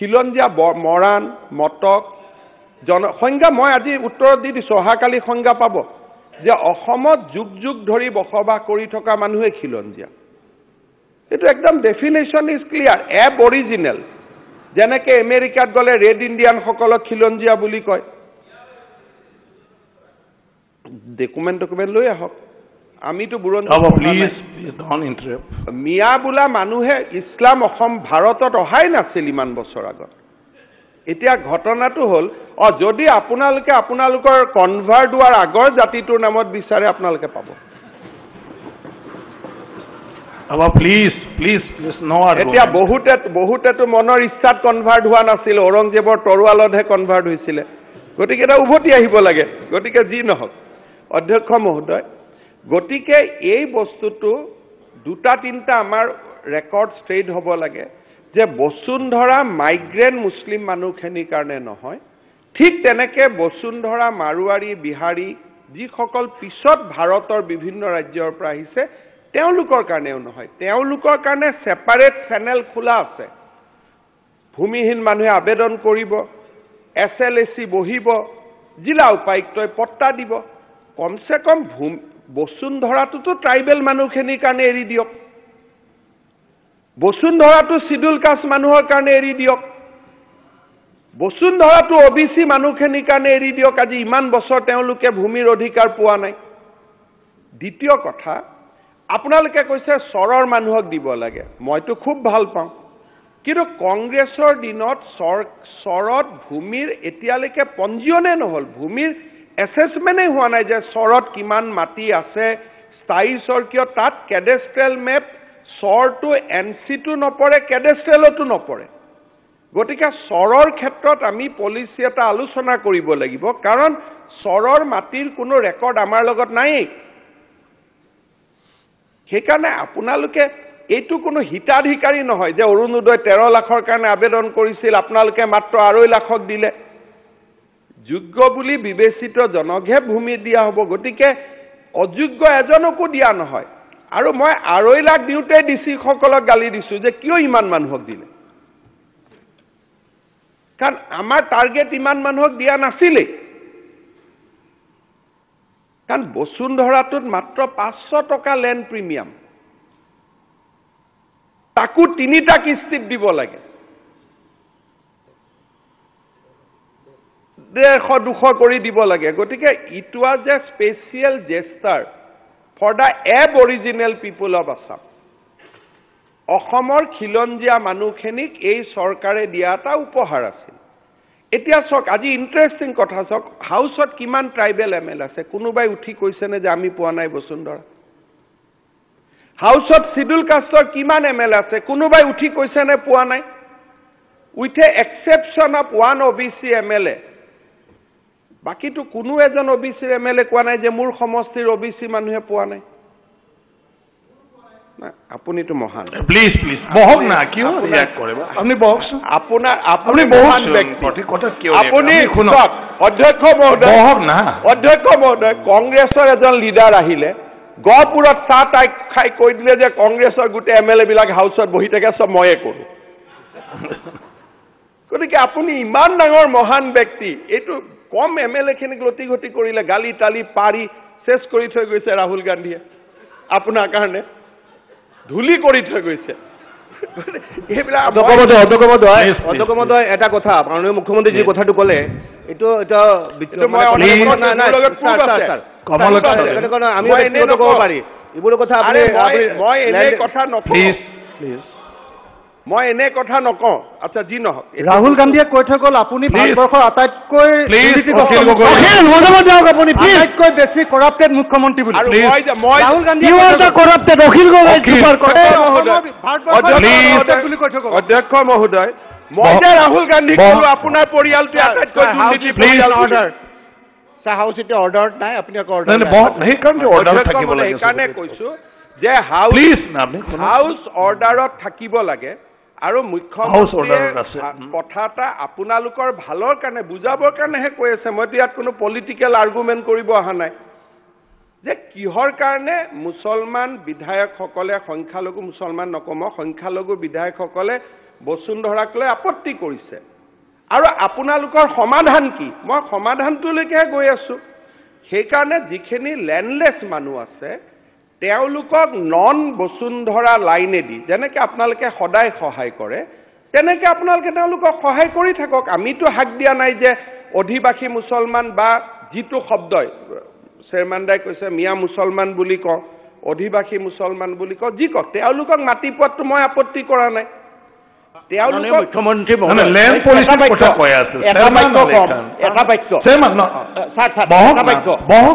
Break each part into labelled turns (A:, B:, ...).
A: খিলঞ্জীয়া মৰাণ, মটক জন সংজ্ঞা মই আজি উত্তৰত দি দিছোঁ, অহাকালি সংজ্ঞা পাব যে অসমত যুগ যুগ ধৰি বসবাস কৰি থকা মানুহে খিলঞ্জীয়া। এইটো একদম ডেফিনেশ্যন is clear, aboriginal. যেনেকে আমেৰিকাত গ'লে ৰেড ইণ্ডিয়ানসকলক খিলঞ্জীয়া বুলি কয়। ডকুমেণ্ট লৈ আহক, আমিতো বুৰঞ্জী মিয়া বোলা মানুহে ইছলাম অসম ভাৰতত অহাই নাছিল ইমান বছৰ আগত। এতিয়া ঘটনাটো হ'ল, যদি আপোনালোকে আপোনালোকৰ কনভাৰ্ট হোৱাৰ আগৰ জাতিটোৰ নামত বিচাৰে আপোনালোকে পাব। এতিয়া বহুতেতো মনৰ ইচ্ছাত কনভাৰ্ট হোৱা নাছিল, ঔৰংজেবৰ তৰোৱালতহে কনভাৰ্ট হৈছিলে, গতিকে এটা উভতি আহিব লাগে। গতিকে যি নহওক অধ্যক্ষ মহোদয়, গতিকে এই বস্তুটো দুটা তিনিটা আমাৰ ৰেকৰ্ড ষ্ট্ৰেইট হ'ব লাগে যে বসুন্ধৰা মাইগ্ৰেণ্ট মুছলিম মানুহখিনিৰ কাৰণে নহয়, ঠিক তেনেকে বসুন্ধৰা মাৰোৱাৰী, বিহাৰী যিসকল পিছত ভাৰতৰ বিভিন্ন ৰাজ্যৰ পৰা আহিছে তেওঁলোকৰ কাৰণেও নহয়। তেওঁলোকৰ কাৰণে ছেপাৰেট চেনেল খোলা আছে। ভূমিহীন মানুহে আবেদন কৰিব, SLAC বহিব, জিলা উপায়ুক্তই পট্টা দিব। কমচে কম বসুন্ধৰাটোতো ট্ৰাইবেল মানুহখিনিৰ কাৰণে এৰি দিয়ক, বসুন্ধৰাটো চিডুল কাষ্ট মানুহৰ কাৰণে এৰি দিয়ক, বসুন্ধৰাটো OBC মানুহখিনিৰ কাৰণে এৰি দিয়ক। আজি ইমান বছৰ তেওঁলোকে ভূমিৰ অধিকাৰ পোৱা নাই। দ্বিতীয় কথা, আপোনালোকে কৈছে চৰৰ মানুহক দিব লাগে, মইতো খুব ভাল পাওঁ, কিন্তু কংগ্ৰেছৰ দিনত চৰত ভূমিৰ এতিয়ালৈকে পঞ্জীয়নে নহ'ল, ভূমিৰ এছেচমেণ্টেই হোৱা নাই যে চৰত কিমান মাটি আছে, স্থায়ী চৰ কিয়, তাত কেডেষ্ট্ৰেল মেপ চৰটো NCটো নপৰে, কেডেষ্ট্ৰেলতো নপৰে। গতিকে চৰৰ ক্ষেত্ৰত আমি পলিচি এটা আলোচনা কৰিব লাগিব, কাৰণ চৰৰ মাটিৰ কোনো ৰেকৰ্ড আমাৰ লগত নায়েই। সেইকাৰণে আপোনালোকে এইটো কোনো হিতাধিকাৰী নহয় যে অৰুণোদয় 13 লাখৰ কাৰণে আবেদন কৰিছিল, আপোনালোকে মাত্ৰ 2.5 লাখক দিলে। যোগ্য বুলি বিবেচিত জনকহে ভূমি দিয়া হ'ব, গতিকে অযোগ্য এজনকো দিয়া নহয়। আৰু মই 2.5 লাখ দিওঁতে ডিচিসকলক গালি দিছোঁ যে কিয় ইমান মানুহক দিলে, কাৰণ আমাৰ টাৰ্গেট ইমান মানুহক দিয়া নাছিলেই। কাৰণ বসুন্ধৰাটোত মাত্ৰ 500 টকা লেণ্ড প্ৰিমিয়াম, তাকো 3টা কিস্তিত দিব লাগে, 150 200 কৰি দিব লাগে। গতিকে it was a special gesture for the aboriginal people of Assam. অসমৰ খিলঞ্জীয়া মানুহখিনিক এই চৰকাৰে দিয়া এটা উপহাৰ আছিল। এতিয়া চাওক, আজি ইণ্টাৰেষ্টিং কথা চাওক, হাউচত কিমান ট্ৰাইবেল ML আছে, কোনোবাই উঠি কৈছেনে যে আমি পোৱা নাই বসুন্ধৰা? হাউচত চিডুল কাষ্টৰ কিমান ML আছে, কোনোবাই উঠি কৈছেনে পোৱা নাই? With a exception of one OBC MLA, বাকীটো কোনো এজন OBC MLA কোৱা নাই যে মোৰ সমষ্টিৰ OBC মানুহে পোৱা নাই। আপুনিতো মহান,
B: প্লিজ প্লিজ বহক না, কিয় ৰিয়াক্ট কৰে আপুনি, বহকচোন।
A: আপুনি মহান ব্যক্তি, আপুনি শুনক অধ্যক্ষ মহোদয়,
B: বহক না।
A: অধ্যক্ষ মহোদয়, কংগ্ৰেছৰ এজন লিডাৰ আহিলে গহপুৰত চাহ তাই খাই কৈ দিলে যে কংগ্ৰেছৰ গোটেই MLA বিলাক হাউচত বহি থাকে, চব ময়ে কৰোঁ। গতিকে আপুনি ইমান ডাঙৰ মহান ব্যক্তি, এইটো কম MLA খিনিক লতি ঘটি কৰিলে, গালি তালি পাৰি চেচ কৰি থৈ গৈছে ৰাহুল গান্ধীয়ে, আপোনাৰ কাৰণে ধূলি কৰি থৈ গৈছে।
C: অধ্যক্ষ মহোদয়, এটা কথা, মাননীয় মুখ্যমন্ত্ৰী যি কথাটো ক'লে, এইটো এটা আমি ক'ব পাৰি এইবোৰ কথা।
A: মই এনে কথা নকওঁ, মই এনে কথা নকওঁ। আচ্ছা, যি নহওক,
D: ৰাহুল গান্ধীয়ে কৈ থৈ গ'ল আপুনি ভাৰতবৰ্ষৰ আটাইতকৈ আটাইতকৈ বেছি কৰাপ্টেড মুখ্যমন্ত্ৰী বুলি। ৰাহুল গান্ধীয়ে
A: অধ্যক্ষ মহোদয়, মই যে ৰাহুল গান্ধীক ক'লো আপোনাৰ পৰিয়ালটোৱে আটাইতকৈ দুৰ্নীতি পৰিয়াল,
C: হাউচ এতিয়া অৰ্ডাৰত নাই, আপুনি আকৌ
A: সেইকাৰণে কৈছো যে হাউচ অৰ্ডাৰত থাকিব লাগে। আৰু মুখ্যমন্ত্ৰীয়ে কথা এটা আপোনালোকৰ ভালৰ কাৰণে বুজাবৰ কাৰণেহে কৈ আছে, মইতো ইয়াত কোনো পলিটিকেল আৰ্গুমেণ্ট কৰিব অহা নাই। যে কিহৰ কাৰণে মুছলমান বিধায়কসকলে, সংখ্যালঘু মুছলমান নকম, সংখ্যালঘু বিধায়কসকলে বসুন্ধৰাক লৈ আপত্তি কৰিছে আৰু আপোনালোকৰ সমাধান কি? মই সমাধানটোলৈকেহে গৈ আছোঁ। সেইকাৰণে যিখিনি লেণ্ডলেছ মানুহ আছে তেওঁলোকক নন বসুন্ধৰা লাইনেদি যেনেকৈ আপোনালোকে সদায় সহায় কৰে তেনেকৈ আপোনালোকে তেওঁলোকক সহায় কৰি থাকক। আমিতো হাক দিয়া নাই যে অধিবাসী মুছলমান বা যিটো শব্দই শ্বেৰমান দাই কৈছে মিয়া মুছলমান বুলি কওঁ, অধিবাসী মুছলমান বুলি কওঁ, যি কওঁ, তেওঁলোকক মাটি পোৱাতটো মই আপত্তি কৰা নাই। তেওঁলোকক
E: মুখ্যমন্ত্ৰী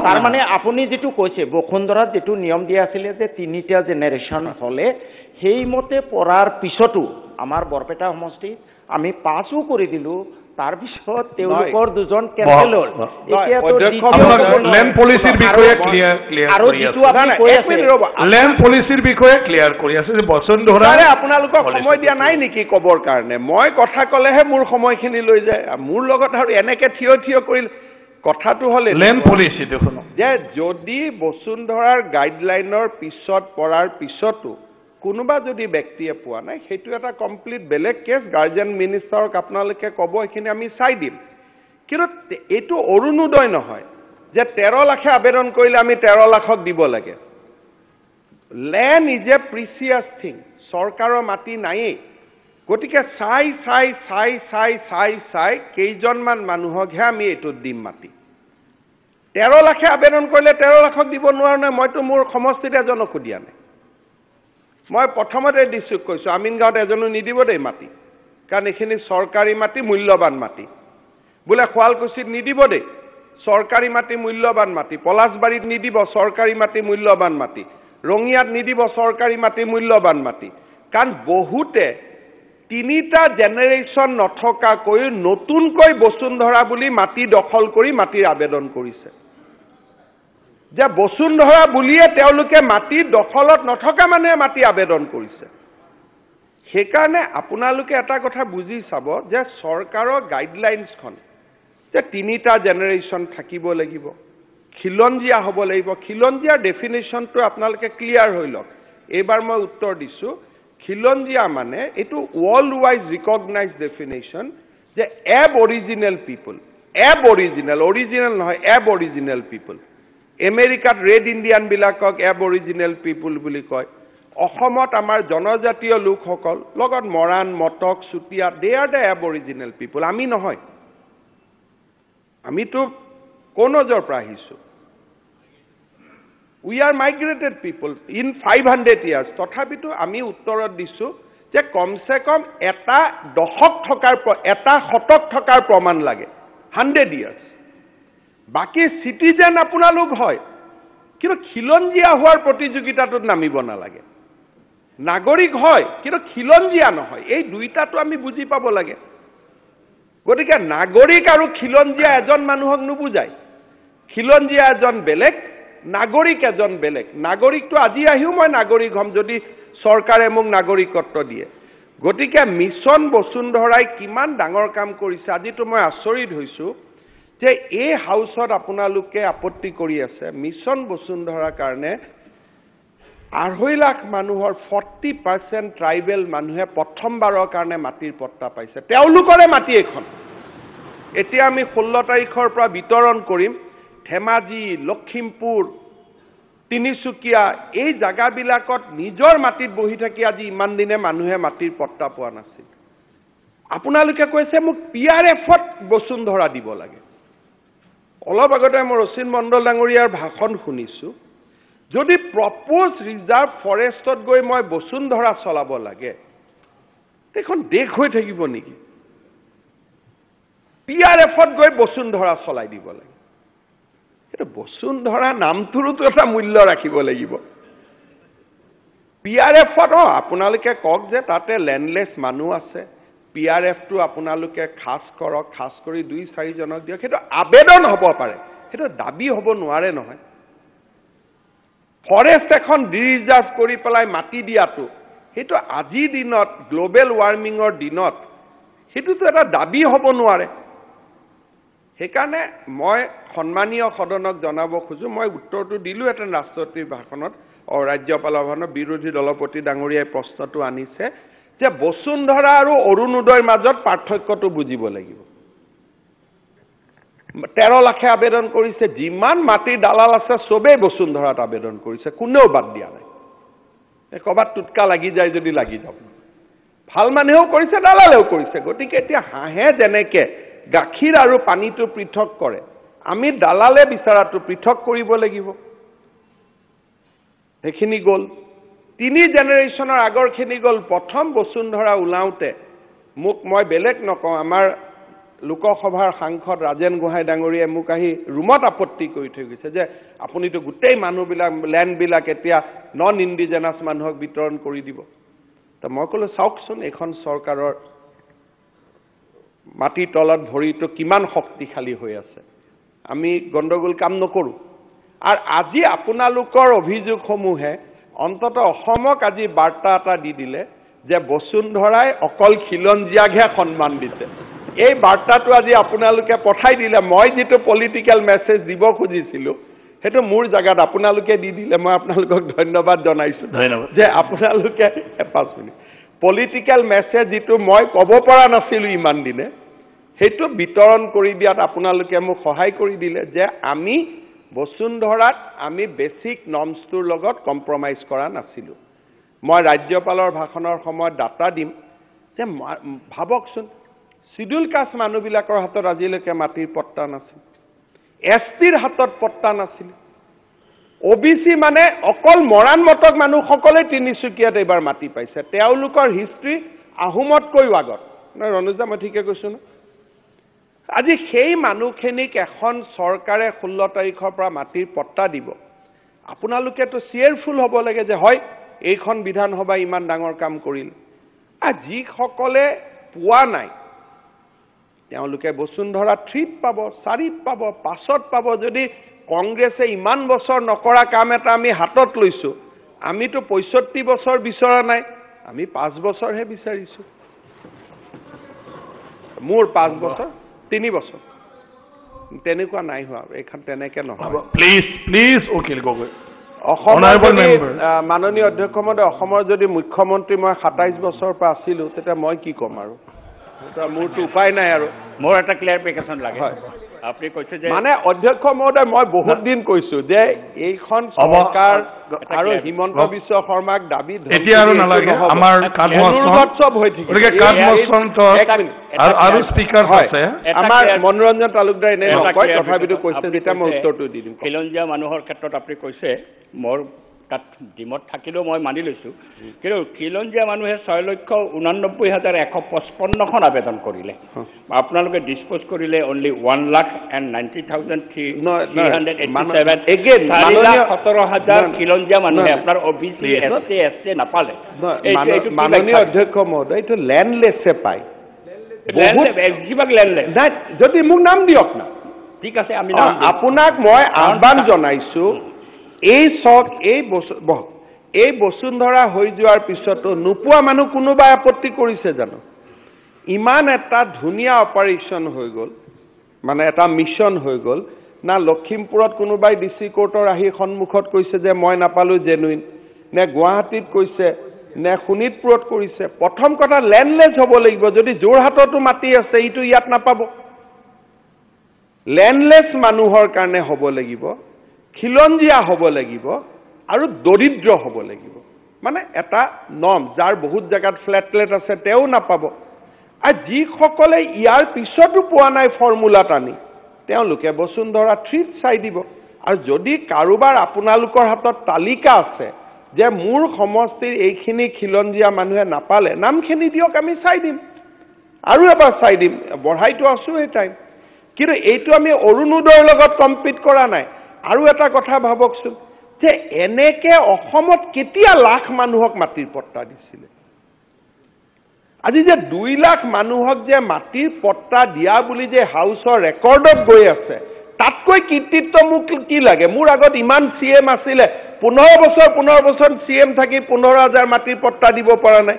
E: তাৰমানে আপুনি যিটো কৈছে বসুন্ধৰাত যিটো নিয়ম দিয়া আছিলে যে 3টা জেনেৰেশ্যন হ'লে সেইমতে পৰাৰ পিছতো আমাৰ বৰপেটা সমষ্টি আমি পাছো কৰি দিলোঁ, তাৰপিছত তেওঁলোকৰ দুজন কেনচেল হ'ল।
A: আপোনালোকক সময় দিয়া নাই নেকি ক'বৰ কাৰণে? মই কথা ক'লেহে মোৰ সময়খিনি লৈ যায়, মোৰ লগত আৰু এনেকে থিয় থিয় কৰিল। কথাটো হ'ল যে যদি বসুন্ধৰাৰ গাইডলাইনৰ পিছত পৰাৰ পিছতো কোনোবা যদি ব্যক্তিয়ে পোৱা নাই, সেইটো এটা কমপ্লিট বেলেগ কেছ। গাৰ্জেন মিনিষ্টাৰক আপোনালোকে ক'ব, এইখিনি আমি চাই দিম। কিন্তু এইটো অৰুণোদয় নহয় যে 13 লাখে আবেদন কৰিলে আমি 13 লাখক দিব লাগে। Land is a precious thing, চৰকাৰৰ মাটি নায়েই। গতিকে চাই চাই চাই চাই চাই চাই কেইজনমান মানুহকহে আমি এইটোত দিম মাটি। 13 লাখে আবেদন কৰিলে 13 লাখক দিব নোৱাৰো নহয়। মইতো মোৰ সমষ্টিত এজনকো দিয়া নাই। মই প্ৰথমতে দিছোঁ, কৈছোঁ আমিনগাঁৱত এজনো নিদিব দেই মাটি, কাৰণ এইখিনি চৰকাৰী মাটি, মূল্যৱান মাটি। বোলে শুৱালকুছিত নিদিব দেই, চৰকাৰী মাটি, মূল্যৱান মাটি। পলাশবাৰীত নিদিব, চৰকাৰী মাটি, মূল্যৱান মাটি। ৰঙিয়াত নিদিব, চৰকাৰী মাটি, মূল্যৱান মাটি। কাৰণ বহুতে 3টা জেনেৰেশ্যন নথকাকৈ নতুনকৈ বসুন্ধৰা বুলি মাটি দখল কৰি মাটিৰ আবেদন কৰিছে। যে বসুন্ধৰা বুলিয়ে তেওঁলোকে মাটি দখলত নথকা মানুহে মাটি আবেদন কৰিছে। সেইকাৰণে আপোনালোকে এটা কথা বুজি চাব যে চৰকাৰৰ গাইডলাইনছখন যে 3টা জেনেৰেশ্যন থাকিব লাগিব, খিলঞ্জীয়া হ'ব লাগিব। খিলঞ্জীয়াৰ ডেফিনেশ্যনটো আপোনালোকে ক্লিয়াৰ হৈ লওক। এইবাৰ মই উত্তৰ দিছোঁ, খিলঞ্জীয়া মানে এইটো ৱৰ্ল্ড ৱাইজ ৰিকগনাইজ ডেফিনেশ্যন যে aboriginal people, aboriginal, original নহয়, এব অৰিজিনেল পিপুল। আমেৰিকাত ৰেড ইণ্ডিয়ানবিলাকক এব অৰিজিনেল পিপুল বুলি কয়। অসমত আমাৰ জনজাতীয় লোকসকল লগত Moran, Matak, Chutia, they are the aboriginal people, আমি নহয়। আমিতো কনৌজৰ পৰা আহিছোঁ। We are migrated people in 500 years. তথাপিতো আমি উত্তৰত দিছোঁ যে কমচে কম এটা দশক থকাৰ, এটা শতক থকাৰ প্ৰমাণ লাগে, 100 ইয়াৰ্ছ। বাকী চিটিজেন আপোনালোক হয়, কিন্তু খিলঞ্জীয়া হোৱাৰ প্ৰতিযোগিতাটোত নামিব নালাগে। নাগৰিক হয় কিন্তু খিলঞ্জীয়া নহয়, এই দুইটাটো আমি বুজি পাব লাগে। গতিকে নাগৰিক আৰু খিলঞ্জীয়া এজন মানুহক নুবুজায়। খিলঞ্জীয়া এজন বেলেগ, নাগৰিক এজন বেলেগ। নাগৰিকটো আজি আহিও মই নাগৰিক হ'ম যদি চৰকাৰে মোক নাগৰিকত্ব দিয়ে। গতিকে মিছন বসুন্ধৰাই কিমান ডাঙৰ কাম কৰিছে, আজিতো মই আচৰিত হৈছোঁ যে এই হাউচত আপোনালোকে আপত্তি কৰি আছে। মিছন বসুন্ধৰাৰ কাৰণে 2.5 লাখ মানুহৰ 40% ট্ৰাইবেল মানুহে প্ৰথমবাৰৰ কাৰণে মাটিৰ পট্টা পাইছে, তেওঁলোকৰে মাটি এইখন। এতিয়া আমি 16 তাৰিখৰ পৰা বিতৰণ কৰিম। ধেমাজি, লখিমপুৰ, তিনিচুকীয়া এই জাগাবিলাকত নিজৰ মাটিত বহি থাকি আজি ইমান দিনে মানুহে মাটিৰ পট্টা পোৱা নাছিল। আপোনালোকে কৈছে মোক পি আৰ এফত বসুন্ধৰা দিব লাগে। অলপ আগতে মই ৰচিন মণ্ডল ডাঙৰীয়াৰ ভাষণ শুনিছোঁ। যদি প্ৰপ'জ ৰিজাৰ্ভ ফৰেষ্টত গৈ মই বসুন্ধৰা চলাব লাগে, এইখন দেশ হৈ থাকিব নেকি? পি আৰ এফত গৈ বসুন্ধৰা চলাই দিব লাগে। সেইটো বসুন্ধৰা নামটোৰোতো এটা মূল্য ৰাখিব লাগিব। পি আৰ এফত আপোনালোকে কওক যে তাতে লেণ্ডলেছ মানুহ আছে, পি আৰ এফটো আপোনালোকে খাচ কৰক, খাচ কৰি 2-4জনক দিয়ক। সেইটো আবেদন হ'ব পাৰে, সেইটো দাবী হ'ব নোৱাৰে নহয়। ফৰেষ্ট এখন ৰিজাৰ্ভ কৰি পেলাই মাটি দিয়াটো, সেইটো আজিৰ দিনত গ্ল'বেল ৱাৰ্মিঙৰ দিনত সেইটোতো এটা দাবী হ'ব নোৱাৰে। সেইকাৰণে মই সন্মানীয় সদনক জনাব খোজোঁ, মই উত্তৰটো দিলোঁহেঁতেন ৰাষ্ট্ৰপতিৰ ভাষণত, ৰাজ্যপালৰ ভাষণত বিৰোধী দলপতি ডাঙৰীয়াই প্ৰশ্নটো আনিছে যে বসুন্ধৰা আৰু অৰুণোদয়ৰ মাজত পাৰ্থক্যটো বুজিব লাগিব। 13 লাখে আবেদন কৰিছে, যিমান মাটিৰ দালাল আছে চবেই বসুন্ধৰাত আবেদন কৰিছে, কোনেও বাদ দিয়া নাই। ক'ৰবাত তুটকা লাগি যায় যদি লাগি যাওক, ভাল মানুহেও কৰিছে, দালালেও কৰিছে। গতিকে এতিয়া হাঁহে যেনেকে গাখীৰ আৰু পানীটো পৃথক কৰে, আমি দালালে বিচৰাটো পৃথক কৰিব লাগিব। সেইখিনি গ'ল, 3 জেনেৰেশ্যনৰ আগৰখিনি গ'ল। প্ৰথম বসুন্ধৰা ওলাওঁতে মোক, মই বেলেগ নকওঁ, আমাৰ লোকসভাৰ সাংসদ ৰাজেন গোহাঁই ডাঙৰীয়াই মোক আহি ৰুমত আপত্তি কৰি থৈ গৈছে যে আপুনিতো গোটেই মানুহবিলাক লেণ্ডবিলাক এতিয়া নন ইণ্ডিজেনাছ মানুহক বিতৰণ কৰি দিব। তো মই ক'লোঁ চাওকচোন এইখন চৰকাৰৰ মাটিৰ তলত ভৰিটো কিমান শক্তিশালী হৈ আছে, আমি গণ্ডগোল কাম নকৰোঁ। আৰু আজি আপোনালোকৰ অভিযোগসমূহে অন্ততঃ অসমক আজি বাৰ্তা এটা দি দিলে যে বসুন্ধৰাই অকল খিলঞ্জীয়াকহে সন্মান দিছে। এই বাৰ্তাটো আজি আপোনালোকে পঠাই দিলে। মই যিটো পলিটিকেল মেছেজ দিব খুজিছিলোঁ সেইটো মোৰ জেগাত আপোনালোকে দি দিলে, মই আপোনালোকক ধন্যবাদ জনাইছোঁ যে আপোনালোকে 5 মিনিট পলিটিকেল মেছেজ যিটো মই ক'ব পৰা নাছিলোঁ ইমান দিনে, সেইটো বিতৰণ কৰি দিয়াত আপোনালোকে মোক সহায় কৰি দিলে যে আমি বসুন্ধৰাত আমি বেছিক নৰ্মছটোৰ লগত কম্প্ৰমাইজ কৰা নাছিলোঁ। মই ৰাজ্যপালৰ ভাষণৰ সময়ত ডাটা দিম যে ভাবকচোন, চিডিউল কাষ্ট মানুহবিলাকৰ হাতত আজিলৈকে মাটিৰ পট্টা নাছিল, এছ টিৰ হাতত পট্টা নাছিল, অ' বি চি মানে অকল মৰাণ মটক মানুহসকলে তিনিচুকীয়াত এইবাৰ মাটি পাইছে, তেওঁলোকৰ হিষ্ট্ৰী আহোমতকৈও আগত। নহয় ৰণোজদা, মই ঠিকে কৈছোঁ ন? আজি সেই মানুহখিনিক এখন চৰকাৰে 16 তাৰিখৰ পৰা মাটিৰ পট্টা দিব। আপোনালোকেতো চিয়াৰফুল হ'ব লাগে যে হয় এইখন বিধানসভাই ইমান ডাঙৰ কাম কৰিল। আৰু যিসকলে পোৱা নাই তেওঁলোকে বসুন্ধৰা 3ত পাব, 4ত পাব, 5ত পাব। যদি কংগ্ৰেছে ইমান বছৰ নকৰা কাম এটা আমি হাতত লৈছোঁ, আমিতো 65 বছৰ বিচৰা নাই, আমি 5 বছৰহে বিচাৰিছোঁ। মোৰ 5 বছৰ, 3 বছৰ তেনেকুৱা নাই হোৱা, এইখন তেনেকে নহয়।
B: Please please Akhil Gogoi.
A: অসমৰ মাননীয় অধ্যক্ষ মহোদয়, অসমৰ যদি মুখ্যমন্ত্ৰী মই 27 বছৰৰ পৰা আছিলোঁ, তেতিয়া মই কি ক'ম আৰু, মোৰতো উপায় নাই। আৰু
F: মোৰ এটা ক্লিয়াৰিফিকেশ্যন লাগে। আপুনি কৈছে যে মানে
A: অধ্যক্ষ মহোদয়, মই বহুত দিন কৈছো যে এইখন চৰকাৰ আৰু হিমন্ত বিশ্ব শৰ্মাক দাবী
B: এতিয়া আৰু নালাগে, আমাৰ
A: আমাৰ মনোৰঞ্জন তালুকদাৰ এনে নকয়, তথাপিতো কৈছে যেতিয়া মই উত্তৰটো দি দিম।
F: খিলঞ্জীয়া মানুহৰ ক্ষেত্ৰত আপুনি কৈছে, মোৰ তাত ডিমত থাকিলেও মই মানি লৈছোঁ, কিন্তু খিলঞ্জীয়া মানুহে 6,89,155খন আবেদন কৰিলে, আপোনালোকে ডিছপ'জ কৰিলে অনলি 1,90,387। 4,17,000 খিলঞ্জীয়া মানুহে আপোনাৰ O B C, S C, S C নাপালে।
A: মাননীয় অধ্যক্ষ মহোদয়, এইটো লেণ্ডলেছে পায়,
F: যিবিলাক লেণ্ডলেছ।
A: নাই, যদি মোক নাম দিয়ক না,
F: ঠিক আছে, আমি
A: আপোনাক মই আহ্বান জনাইছোঁ, এই চক এই বসুন্ধৰা হৈ যোৱাৰ পিছতো নোপোৱা মানুহ কোনোবাই আপত্তি কৰিছে জানো? ইমান এটা ধুনীয়া অপাৰেশ্যন হৈ গ'ল, মানে এটা মিছন হৈ গ'ল না। লখিমপুৰত কোনোবাই ডি চি কোৰ্টৰ আহি সন্মুখত কৈছে যে মই নাপালোঁ জেনুইন, নে গুৱাহাটীত কৈছে, নে শোণিতপুৰত কৰিছে। প্ৰথম কথা লেণ্ডলেছ হ'ব লাগিব। যদি যোৰহাটতো মাটি আছে, ইটো ইয়াত নাপাব। লেণ্ডলেছ মানুহৰ কাৰণে হ'ব লাগিব, খিলঞ্জীয়া হ'ব লাগিব আৰু দৰিদ্ৰ হ'ব লাগিব। মানে এটা নৰ্ম, যাৰ বহুত জেগাত ফ্লেটলেট আছে তেওঁ নাপাব। আৰু যিসকলে ইয়াৰ পিছতো পোৱা নাই ফৰ্মুলাত আনি, তেওঁলোকে বসুন্ধৰা 3ত চাই দিব। আৰু যদি কাৰোবাৰ আপোনালোকৰ হাতত তালিকা আছে যে মোৰ সমষ্টিৰ এইখিনি খিলঞ্জীয়া মানুহে নাপালে, নামখিনি দিয়ক, আমি চাই দিম, আৰু এবাৰ চাই দিম, বঢ়াইতো আছোঁ এই টাইম। কিন্তু এইটো আমি অৰুণোদয়ৰ লগত কম্পিট কৰা নাই। আৰু এটা কথা ভাবকচোন যে এনেকে অসমত কেতিয়া লাখ মানুহক মাটিৰ পট্টা দিছিলে? আজি যে 2 লাখ মানুহক যে মাটিৰ পট্টা দিয়া বুলি যে হাউচৰ ৰেকৰ্ডত গৈ আছে, তাতকৈ কৃতিত্ব মোক কি লাগে? মোৰ আগত ইমান চি এম আছিলে, 15 বছৰ 15 বছৰ চি এম থাকি 15,000 মাটিৰ পট্টা দিব পৰা নাই।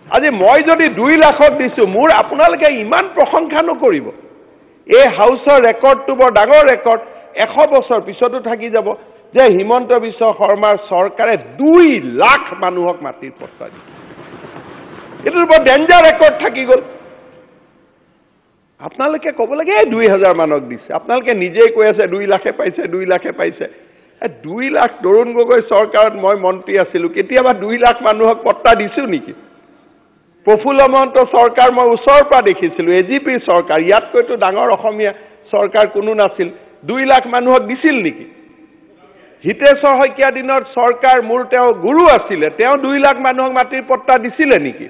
A: আজি মই যদি 2 লাখক দিছোঁ, মোৰ আপোনালোকে ইমান প্ৰশংসা নকৰিব। এই হাউচৰ ৰেকৰ্ডটো বৰ ডাঙৰ ৰেকৰ্ড, 100 বছৰ পিছতো থাকি যাব যে হিমন্ত বিশ্ব শৰ্মাৰ চৰকাৰে 2 লাখ মানুহক মাটিৰ পট্টা দিছে। এইটো বৰ ডেঞ্জাৰ ৰেকৰ্ড থাকি গ'ল। আপোনালোকে ক'ব লাগে এই 2000 মানক দিছে, আপোনালোকে নিজেই কৈ আছে 2 লাখে পাইছে, 2 লাখে পাইছে। 2 লাখ তৰুণ গগৈ চৰকাৰত মই মন্ত্ৰী আছিলোঁ, কেতিয়াবা 2 লাখ মানুহক পট্টা দিছোঁ নেকি? প্ৰফুল্ল মহন্ত চৰকাৰ মই ওচৰৰ পৰা দেখিছিলোঁ, এ জি পিৰ চৰকাৰ, ইয়াতকৈতো ডাঙৰ অসমীয়া চৰকাৰ কোনো নাছিল, 2 লাখ মানুহক দিছিল নেকি? হিতেশ্বৰ শইকীয়া দিনত চৰকাৰ, মোৰ তেওঁ গুৰু আছিলে, তেওঁ 2 লাখ মানুহক মাটিৰ পট্টা দিছিলে নেকি?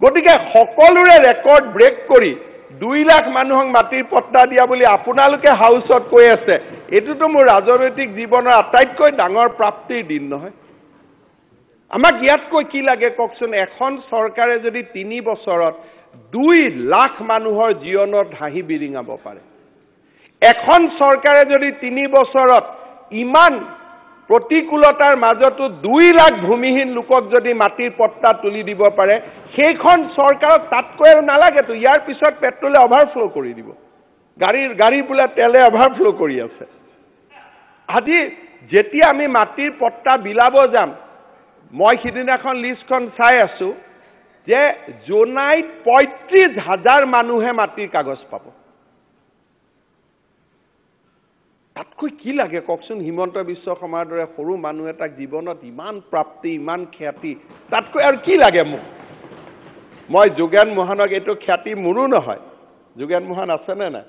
A: গতিকে সকলোৰে ৰেকৰ্ড ব্ৰেক কৰি 2 লাখ মানুহক মাটিৰ পট্টা দিয়া বুলি আপোনালোকে হাউচত কৈ আছে, এইটোতো মোৰ ৰাজনৈতিক জীৱনৰ আটাইতকৈ ডাঙৰ প্ৰাপ্তিৰ দিন নহয়। আমাক ইয়াতকৈ কি লাগে কওকচোন? এখন চৰকাৰে যদি 3 বছৰত 2 লাখ মানুহৰ জীৱনত হাঁহি বিৰিঙাব পাৰে, এখন চৰকাৰে যদি 3 বছৰত ইমান প্ৰতিকূলতাৰ মাজতো 2 লাখ ভূমিহীন লোকক যদি মাটিৰ পট্টা তুলি দিব পাৰে, সেইখন চৰকাৰক তাতকৈ আৰু নালাগেতো। ইয়াৰ পিছত পেট্ৰলে অভাৰফ্ল' কৰি দিব, গাড়ী বোলে তেলে অভাৰফ্ল' কৰি আছে। আজি যেতিয়া আমি মাটিৰ পট্টা বিলাব যাম, মই সিদিনাখন লিষ্টখন চাই আছোঁ যে জোনাইত 35,000 মানুহে মাটিৰ কাগজ পাব। তাতকৈ কি লাগে কওকচোন? হিমন্ত বিশ্ব শৰ্মাৰ দৰে সৰু মানুহ এটাক জীৱনত ইমান প্ৰাপ্তি, ইমান খ্যাতি, তাতকৈ আৰু কি লাগে মোক? মই যোগেন মোহনক, এইটো খ্যাতি মোৰো নহয়, যোগেন মোহন আছেনে নাই?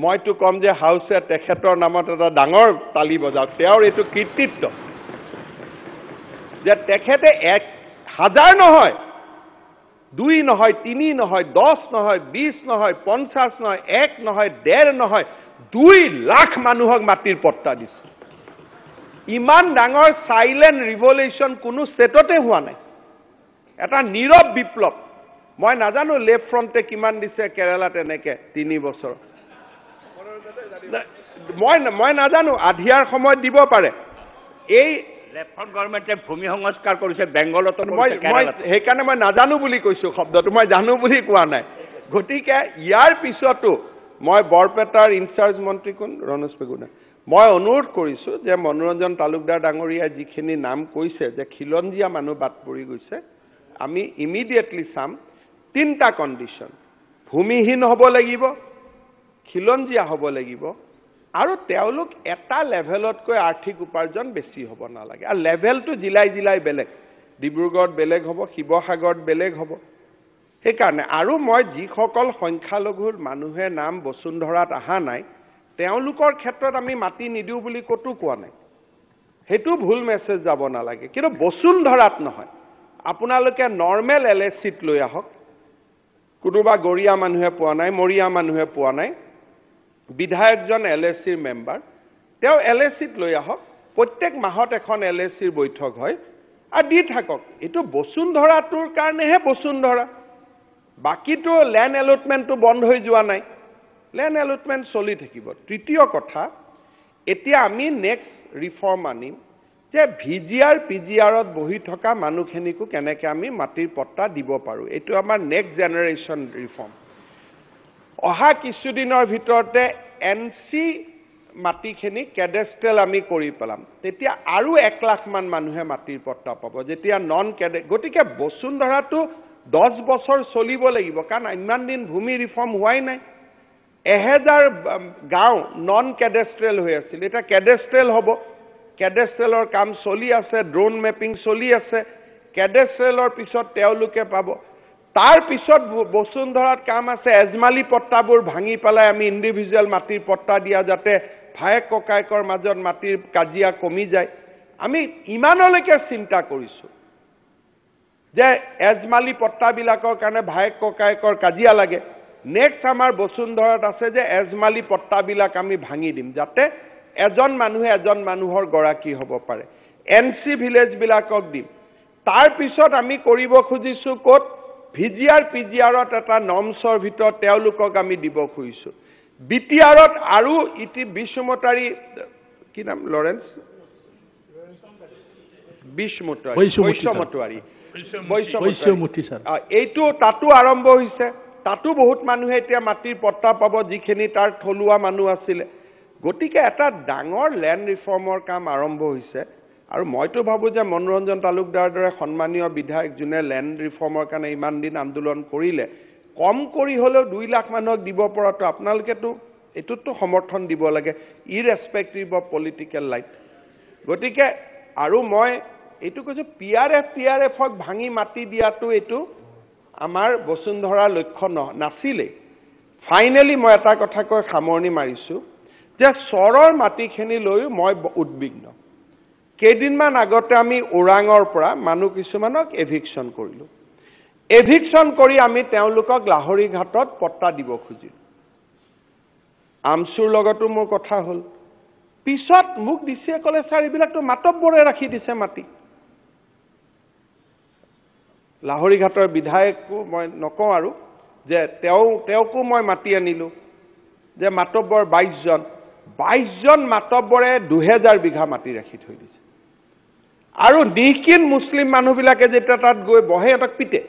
A: মইতো ক'ম যে হাউচে তেখেতৰ নামত এটা ডাঙৰ তালি বজাওক, তেওঁৰ এইটো কৃতিত্ব যে তেখেতে 1000 নহয়, 2 নহয়, 3 নহয়, 10 নহয়, 20 নহয়, 50 নহয়, 1 নহয়, 1.5 নহয়, 2 লাখ মানুহক মাটিৰ পট্টা দিছে। ইমান ডাঙৰ চাইলেণ্ট ৰিভলিউশ্যন কোনো ষ্টেটতে হোৱা নাই, এটা নীৰৱ বিপ্লৱ। মই নাজানো লেফ্ট ফ্ৰণ্টে কিমান দিছে কেৰালাত এনেকে 3 বছৰ, মই নাজানো, আধিয়াৰ সময়ত দিব পাৰে। এই
F: লেফ্ট ফ্ৰণ্ট গভৰ্ণমেণ্টে ভূমি সংস্কাৰ কৰিছে বেংগলতো,
A: মই সেইকাৰণে মই নাজানো বুলি কৈছোঁ শব্দটো, মই জানো বুলি কোৱা নাই। গতিকে ইয়াৰ পিছতো মই বৰপেটাৰ ইনচাৰ্জ মন্ত্ৰী কোন, ৰণোজ পেগু, মই অনুৰোধ কৰিছোঁ যে মনোৰঞ্জন তালুকদাৰ ডাঙৰীয়াই যিখিনি নাম কৈছে যে খিলঞ্জীয়া মানুহ বাদ পৰি গৈছে, আমি ইমিডিয়েটলি চাম। 3টা কণ্ডিশ্যন, ভূমিহীন হ'ব লাগিব, খিলঞ্জীয়া হ'ব লাগিব, আৰু তেওঁলোক এটা লেভেলতকৈ আৰ্থিক উপাৰ্জন বেছি হ'ব নালাগে। আৰু লেভেলটো জিলাই জিলাই বেলেগ, ডিব্ৰুগড়ত বেলেগ হ'ব, শিৱসাগৰত বেলেগ হ'ব। সেইকাৰণে আৰু মই যিসকল সংখ্যালঘুৰ মানুহে নাম বসুন্ধৰাত অহা নাই, তেওঁলোকৰ ক্ষেত্ৰত আমি মাটি নিদিওঁ বুলি ক'তো কোৱা নাই, সেইটো ভুল মেছেজ যাব নালাগে। কিন্তু বসুন্ধৰাত নহয়, আপোনালোকে নৰ্মেল এল এ চিত লৈ আহক। কোনোবা গৰীয়া মানুহে পোৱা নাই, মৰীয়া মানুহে পোৱা নাই, বিধায়কজন এল এ চিৰ মেম্বাৰ, তেওঁ এল এ চিত লৈ আহক। প্ৰত্যেক মাহত এখন এল এ চিৰ বৈঠক হয় আৰু দি থাকক। এইটো বসুন্ধৰাটোৰ কাৰণেহে বসুন্ধৰা, বাকীটো লেণ্ড এলটমেণ্টটো বন্ধ হৈ যোৱা নাই, লেণ্ড এলটমেণ্ট চলি থাকিব। তৃতীয় কথা, এতিয়া আমি নেক্সট ৰিফৰ্ম আনিম যে V G R P G আৰত বহি থকা মানুহখিনিকো কেনেকৈ আমি মাটিৰ পট্টা দিব পাৰোঁ। এইটো আমাৰ নেক্সট জেনেৰেশ্যন ৰিফৰ্ম। অহা কিছুদিনৰ ভিতৰতে এন চি মাটিখিনি কেডেষ্ট্ৰেল আমি কৰি পেলাম, তেতিয়া আৰু 1 লাখমান মানুহে মাটিৰ পট্টা পাব, যেতিয়া নন কেডে। গতিকে বসুন্ধৰাটো 10 বছৰ চলিব লাগিব, কাৰণ ইমান দিন ভূমি ৰিফৰ্ম হোৱাই নাই। 1000 গাঁও নন কেডেষ্ট্ৰেল হৈ আছিল, এতিয়া কেডেষ্ট্ৰেল হ'ব। কেডেষ্ট্ৰেলৰ কাম চলি আছে, ড্ৰোন মেপিং চলি আছে, কেডেষ্ট্ৰেলৰ পিছত তেওঁলোকে পাব। তাৰ পিছত বসুন্ধৰাত কাম আছে, এজমালি পট্টাবোৰ ভাঙি পেলাই আমি ইণ্ডিভিজুৱেল মাটিৰ পট্টা দিয়া, যাতে ভায়েক ককায়েকৰ মাজত মাটিৰ কাজিয়া কমি যায়। আমি ইমানলৈকে চিন্তা কৰিছোঁ যে এজমালি পট্টাবিলাকৰ কাৰণে ভায়েক ককায়েকৰ কাজিয়া লাগে। নেক্সট আমাৰ বসুন্ধৰাত আছে যে এজমালি পট্টাবিলাক আমি ভাঙি দিম, যাতে এজন মানুহে এজন মানুহৰ গৰাকী হ'ব পাৰে। এন চি ভিলেজবিলাকক দিম। তাৰপিছত আমি কৰিব খুজিছোঁ ক'ত, V G R P G আৰত এটা নৰ্মছৰ ভিতৰত তেওঁলোকক আমি দিব খুজিছোঁ। বি টি আৰত আৰু ইটি বিশ্বমতাৰী, কি নাম, লৰেন্স বৈশ্যমতাৰী, এইটো তাতো আৰম্ভ হৈছে। তাতো বহুত মানুহে এতিয়া মাটিৰ পট্টা পাব, যিখিনি তাৰ থলুৱা মানুহ আছিলে। গতিকে এটা ডাঙৰ লেণ্ড ৰিফৰ্মৰ কাম আৰম্ভ হৈছে। আৰু মইতো ভাবোঁ যে মনোৰঞ্জন তালুকদাৰৰ দৰে সন্মানীয় বিধায়ক, যোনে লেণ্ড ৰিফৰ্মৰ কাৰণে ইমান দিন আন্দোলন কৰিলে, কম কৰি হ'লেও 2 লাখ মানুহক দিব পৰাটো আপোনালোকেতো এইটোততো সমৰ্থন দিব লাগে, ইৰেচপেক্টিভ অফ পলিটিকেল লাইন। গতিকে আৰু মই এইটো কৈছোঁ, পি আৰ এফক ভাঙি মাটি দিয়াটো এইটো আমাৰ বসুন্ধৰাৰ লক্ষ্য নাছিলেই। ফাইনেলি মই এটা কথা কৈ সামৰণি মাৰিছোঁ যে চৰৰ মাটিখিনি লৈও মই উদ্বিগ্ন। কেইদিনমান আগতে আমি ওৰাঙৰ পৰা মানুহ কিছুমানক এভিকশ্যন কৰিলোঁ। এভিকশ্যন কৰি আমি তেওঁলোকক লাহৰীঘাটত পট্টা দিব খুজিলোঁ। আমচুৰ লগতো মোৰ কথা হ'ল। পিছত মোক ডিচিয়ে ক'লে, ছাৰ এইবিলাকতো মাতব্বৰে ৰাখি দিছে মাটি। লাহৰীঘাটৰ বিধায়কো মই নকওঁ আৰু, যে তেওঁকো মই মাতি আনিলোঁ, যে মাতব্বৰ 22জন মাতব্বৰে 2000 বিঘা মাটি ৰাখি থৈ দিছে। আৰু নিকিন মুছলিম মানুহবিলাকে যেতিয়া তাত গৈ বহে, সিহঁতক পিটে।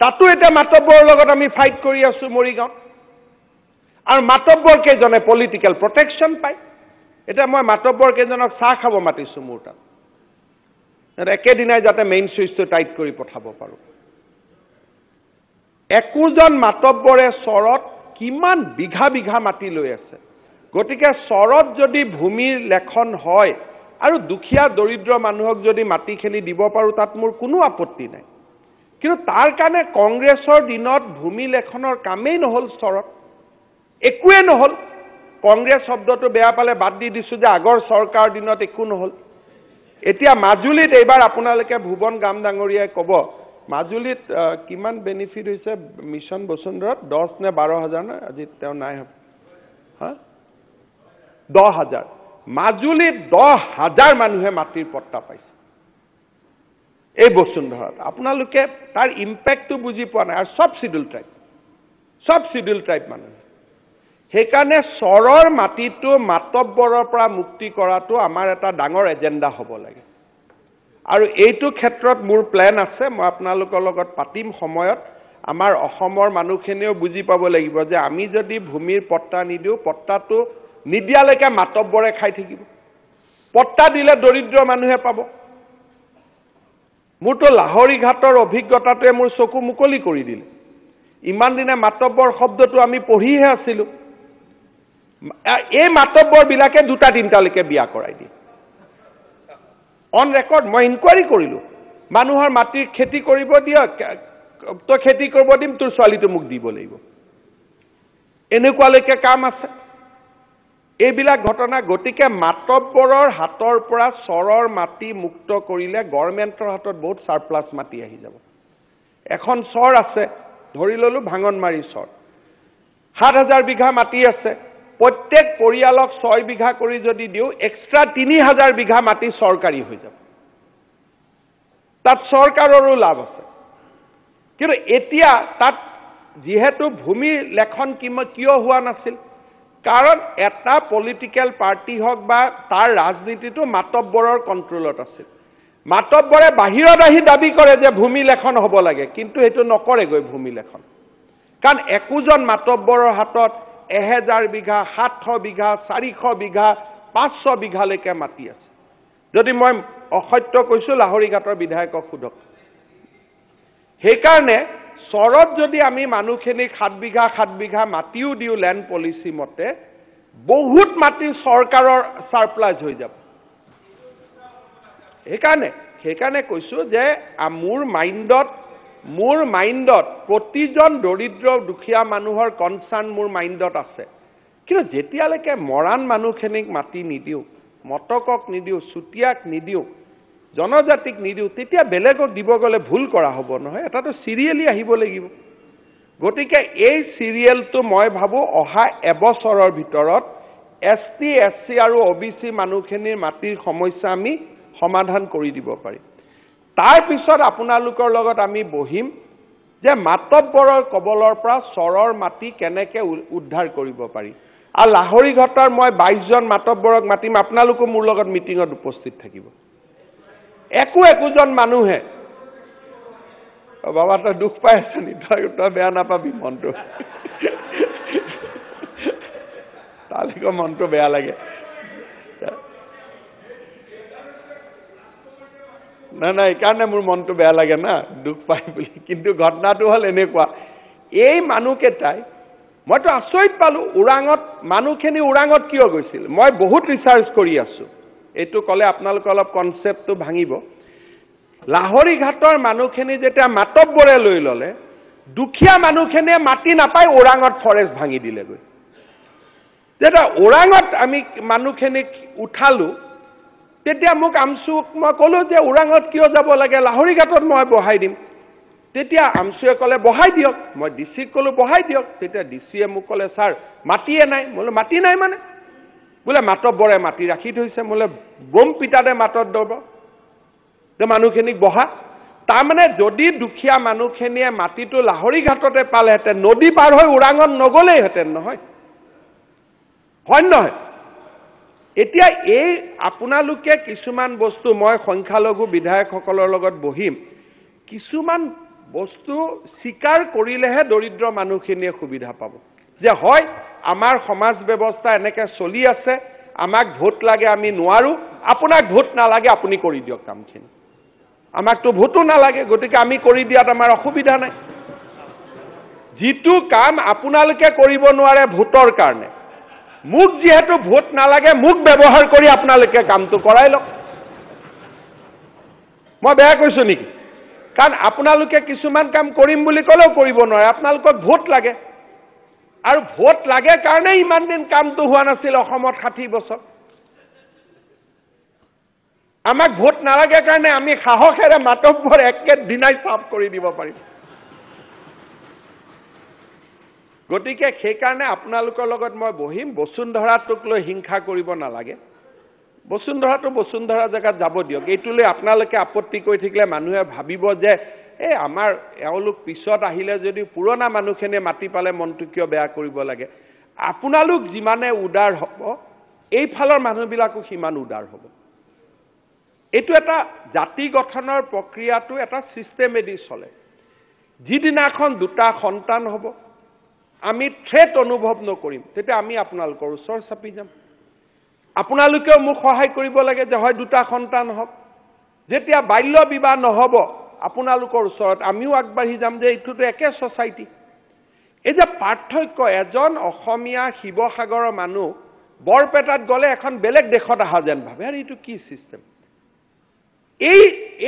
A: তাতো এতিয়া মাতব্বৰৰ লগত আমি ফাইট কৰি আছোঁ মৰিগাঁৱত। আৰু মাতব্বৰ কেইজনে পলিটিকেল প্ৰটেকশ্যন পায়। এতিয়া মই মাতব্বৰ কেইজনক চাহ খাব মাতিছোঁ মোৰ তাত, একেদিনাই যাতে মেইন চুইচটো টাইট কৰি পঠাব পাৰোঁ। একোজন মাতব্বৰে চৰত কিমান বিঘা বিঘা মাটি লৈ আছে। গতিকে চৰত যদি ভূমিৰ লেখন হয় আৰু দুখীয়া দৰিদ্ৰ মানুহক যদি মাটিখিনি দিব পাৰোঁ, তাত মোৰ কোনো আপত্তি নাই। কিন্তু তাৰ কাৰণে কংগ্ৰেছৰ দিনত ভূমি লেখনৰ কামেই নহ'ল, চৰত একোৱে নহ'ল। কংগ্ৰেছ শব্দটো বেয়া পালে বাদ দি দিছোঁ যে আগৰ চৰকাৰৰ দিনত একো নহ'ল। এতিয়া মাজুলীত এইবাৰ আপোনালোকে ভুৱন গাম ডাঙৰীয়াই ক'ব, মাজুলীত কিমান বেনিফিট হৈছে মিছন বসুন্ধৰাত? 10 নে 12 হাজাৰ নে? আজি তেওঁ নাই, হা 10 হাজাৰ। মাজুলীত 10 হাজাৰ মানুহে মাটিৰ পট্টা পাইছে এই বসুন্ধৰাত। আপোনালোকে তাৰ ইম্পেক্টটো বুজি পোৱা নাই। আৰু চব চিডিউল ট্ৰাইব মানুহ। সেইকাৰণে চৰৰ মাটিটো মাতব্বৰৰ পৰা মুক্তি কৰাটো আমাৰ এটা ডাঙৰ এজেণ্ডা হ'ব লাগে। আৰু এইটো ক্ষেত্ৰত মোৰ প্লেন আছে, মই আপোনালোকৰ লগত পাতিম সময়ত। আমাৰ অসমৰ মানুহখিনিও বুজি পাব লাগিব যে আমি যদি ভূমিৰ পট্টা নিদিওঁ, পট্টাটো নিদিয়ালৈকে মাতব্বৰে খাই থাকিব। পট্টা দিলে দৰিদ্ৰ মানুহে পাব। মোৰতো লাহৰীঘাটৰ অভিজ্ঞতাটোৱে মোৰ চকু মুকলি কৰি দিলে। ইমান দিনে মাতব্বৰ শব্দটো আমি পঢ়িহে আছিলোঁ। এই মাতব্বৰবিলাকে 2টা 3টালৈকে বিয়া কৰাই দিয়ে। অন ৰেকৰ্ড মই ইনকুৱাৰী কৰিলোঁ, মানুহৰ মাটিৰ খেতি কৰিব দিয়ক, তই খেতি কৰিব দিম, তোৰ ছোৱালীটো মোক দিব লাগিব, এনেকুৱালৈকে কাম আছে এইবিলাক ঘটনা। গতিকে মাতব্বৰৰ হাতৰ পৰা চৰৰ মাটি মুক্ত কৰিলে গভৰ্ণমেণ্টৰ হাতত বহুত ছাৰপ্লাছ মাটি আহি যাব। এখন চৰ আছে, ধৰি ল'লোঁ ভাঙনমাৰী চৰ, 7000 বিঘা মাটি আছে। প্ৰত্যেক পৰিয়ালক 6 বিঘা কৰি যদি দিওঁ, এক্সট্ৰা 3000 বিঘা মাটি চৰকাৰী হৈ যাব। তাত চৰকাৰৰো লাভ আছে। কিন্তু এতিয়া তাত যিহেতু ভূমি লেখন কিয় হোৱা নাছিল, কাৰণ এটা পলিটিকেল পাৰ্টি হওক বা তাৰ ৰাজনীতিটো মাতব্বৰৰ কণ্ট্ৰলত আছিল। মাতব্বৰে বাহিৰত আহি দাবী কৰে যে ভূমি লেখন হ'ব লাগে, কিন্তু সেইটো নকৰেগৈ ভূমি লেখন। কাৰণ একোজন মাতব্বৰৰ হাতত 1000 বিঘা, 700 বিঘা, 400 বিঘা, 500 বিঘালৈকে মাটি আছে। যদি মই অসত্য কৈছোঁ, লাহৰীঘাটৰ বিধায়কক সোধক। সেইকাৰণে চৰত যদি আমি মানুহখিনিক 7 বিঘা 7 বিঘা মাটিও দিওঁ লেণ্ড পলিচি মতে, বহুত মাটি চৰকাৰৰ ছাৰপ্লাছ হৈ যাব। সেইকাৰণে কৈছোঁ যে মোৰ মাইণ্ডত প্ৰতিজন দৰিদ্ৰ দুখীয়া মানুহৰ কনচাৰ্ণ মোৰ মাইণ্ডত আছে। কিন্তু যেতিয়ালৈকে মৰাণ মানুহখিনিক মাটি নিদিওঁ, মটকক নিদিওঁ, চুতীয়াক নিদিওঁ, জনজাতিক নিদিওঁ, তেতিয়া বেলেগক দিব গ'লে ভুল কৰা হ'ব নহয়। এটাতো চিৰিয়েলি আহিব লাগিব। গতিকে এই চিৰিয়েলটো মই ভাবোঁ অহা এবছৰৰ ভিতৰত এছ টি, এছ চি আৰু অ' বি চি মানুহখিনিৰ মাটিৰ সমস্যা আমি সমাধান কৰি দিব পাৰিম। তাৰপিছত আপোনালোকৰ লগত আমি বহিম যে মাতব্বৰৰ কবলৰ পৰা চৰৰ মাটি কেনেকৈ উদ্ধাৰ কৰিব পাৰি। আৰু লাহৰীঘাটৰ মই 22জন মাতব্বৰক মাতিম, আপোনালোকো মোৰ লগত মিটিঙত উপস্থিত থাকিব। একো একোজন মানুহে বাবা তই দুখ পাই আছ নি? তই বেয়া নাপাবি, মনটো তালৈকে মনটো বেয়া লাগে। নাই নাই, এইকাৰণে মোৰ মনটো বেয়া লাগে না, দুখ পাই বুলি। কিন্তু ঘটনাটো হ'ল এনেকুৱা, এই মানুহকেইটাই, মইতো আচৰিত পালোঁ, ওৰাঙত মানুহখিনি ওৰাঙত কিয় গৈছিল? মই বহুত ৰিচাৰ্চ কৰি আছোঁ, এইটো ক'লে আপোনালোকৰ অলপ কনচেপ্টটো ভাঙিব। লাহৰীঘাটৰ মানুহখিনি যেতিয়া মাতব্বৰে লৈ ল'লে, দুখীয়া মানুহখিনিয়ে মাটি নাপাই ওৰাঙত ফৰেষ্ট ভাঙি দিলেগৈ। যেতিয়া ওৰাঙত আমি মানুহখিনিক উঠালোঁ, তেতিয়া মোক আমচুক মই ক'লোঁ যে ওৰাঙত কিয় যাব লাগে, লাহৰীঘাটত মই বহাই দিম। তেতিয়া আমচুৱে ক'লে বহাই দিয়ক। মই ডি চিক ক'লোঁ বহাই দিয়ক। তেতিয়া ডি চিয়ে মোক ক'লে ছাৰ মাটিয়ে নাই। মই বোলো মাটি নাই মানে? বোলে মাতব্বৰে মাটি ৰাখি থৈছে। বোলে বম পিটাতে মাতত দব যে মানুহখিনিক বহা। তাৰমানে যদি দুখীয়া মানুহখিনিয়ে মাটিটো লাহৰীঘাটতে পালেহেঁতেন, নদী পাৰ হৈ ওৰাঙত নগ'লেইহেঁতেন নহয়, হয় নহয়? এতিয়া এই আপোনালোকে কিছুমান বস্তু, মই সংখ্যালঘু বিধায়কসকলৰ লগত বহিম, কিছুমান বস্তু স্বীকাৰ কৰিলেহে দৰিদ্ৰ মানুহখিনিয়ে সুবিধা পাব যে হয় আমাৰ সমাজ ব্যৱস্থা এনেকৈ চলি আছে, আমাক ভোট লাগে আমি নোৱাৰোঁ, আপোনাক ভোট নালাগে আপুনি কৰি দিয়ক কামখিনি, আমাকতো ভোটো নালাগে, গতিকে আমি কৰি দিয়াত আমাৰ অসুবিধা নাই। যিটো কাম আপোনালোকে কৰিব নোৱাৰে ভোটৰ কাৰণে, মোক যিহেতু ভোট নালাগে, মোক ব্যৱহাৰ কৰি আপোনালোকে কামটো কৰাই লওক। মই বেয়া কৈছোঁ নেকি? কাৰণ আপোনালোকে কিছুমান কাম কৰিম বুলি ক'লেও কৰিব নোৱাৰে, আপোনালোকক ভোট লাগে, আৰু ভোট লাগে কাৰণে ইমান দিন কামটো হোৱা নাছিল অসমত 60 বছৰ। আমাক ভোট নালাগে কাৰণে আমি সাহসেৰে মাতব্বৰ একে দিনাই চাফ কৰি দিব পাৰিম। গতিকে সেইকাৰণে আপোনালোকৰ লগত মই বহিম। বসুন্ধৰাটোক লৈ হিংসা কৰিব নালাগে, বসুন্ধৰাটো বসুন্ধৰা জেগাত যাব দিয়ক। এইটোলৈ আপোনালোকে আপত্তি কৰি থাকিলে মানুহে ভাবিব যে এই আমাৰ এওঁলোক পিছত আহিলে যদি পুৰণা মানুহখিনিয়ে মাটি পালে মনটো কিয় বেয়া কৰিব লাগে। আপোনালোক যিমানে উদাৰ হ'ব, এইফালৰ মানুহবিলাকো সিমান উদাৰ হ'ব। এইটো এটা জাতি গঠনৰ প্ৰক্ৰিয়াটো এটা ছিষ্টেমেদি চলে। যিদিনাখন দুটা সন্তান হ'ব, আমি থ্ৰেট অনুভৱ নকৰিম, তেতিয়া আমি আপোনালোকৰ ওচৰ চাপি যাম। আপোনালোকেও মোক সহায় কৰিব লাগে যে হয় দুটা সন্তান হওক। যেতিয়া বাল্য বিবাহ নহ'ব, আপোনালোকৰ ওচৰত আমিও আগবাঢ়ি যাম যে এইটোতো একে ছ'চাইটি। এই যে পাৰ্থক্য, এজন অসমীয়া শিৱসাগৰৰ মানুহ বৰপেটাত গ'লে এখন বেলেগ দেশত অহা যেন ভাবে, আৰু এইটো কি ছিষ্টেম?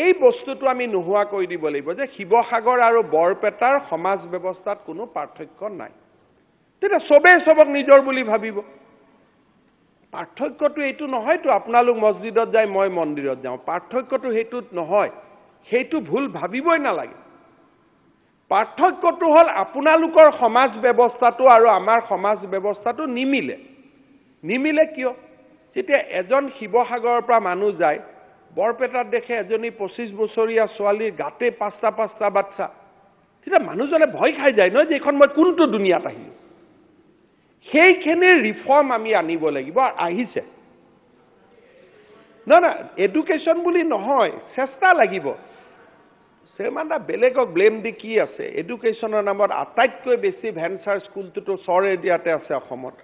A: এই বস্তুটো আমি নোহোৱা কৰি দিব লাগিব যে শিৱসাগৰ আৰু বৰপেটাৰ সমাজ ব্যৱস্থাত কোনো পাৰ্থক্য নাই। তেতিয়া চবেই চবক নিজৰ বুলি ভাবিব। পাৰ্থক্যটো এইটো নহয়তো আপোনালোক মছজিদত যায় মই মন্দিৰত যাওঁ, পাৰ্থক্যটো সেইটোত নহয়, সেইটো ভুল ভাবিবই নালাগে। পাৰ্থক্যটো হ'ল আপোনালোকৰ সমাজ ব্যৱস্থাটো আৰু আমাৰ সমাজ ব্যৱস্থাটো নিমিলে। নিমিলে কিয়? যেতিয়া এজন শিৱসাগৰৰ পৰা মানুহ যায়, বৰপেটাত দেখে এজনী 25 বছৰীয়া ছোৱালীৰ গাতে 5টা 5টা বাচ্চা, তেতিয়া মানুহজনে ভয় খাই যায় নহয় যে এইখন মই কোনটো দুনিয়াত আহিলোঁ। সেইখিনিৰ ৰিফৰ্ম আমি আনিব লাগিব। আহিছে নহয় নহয়, এডুকেশ্যন বুলি নহয়, চেষ্টা লাগিব। চেৰমান দা, বেলেগক ব্লেম দি কি আছে? এডুকেশ্যনৰ নামত আটাইতকৈ বেছি ভেঞ্চাৰ স্কুলটোতো চৰ এৰিয়াতে আছে অসমত।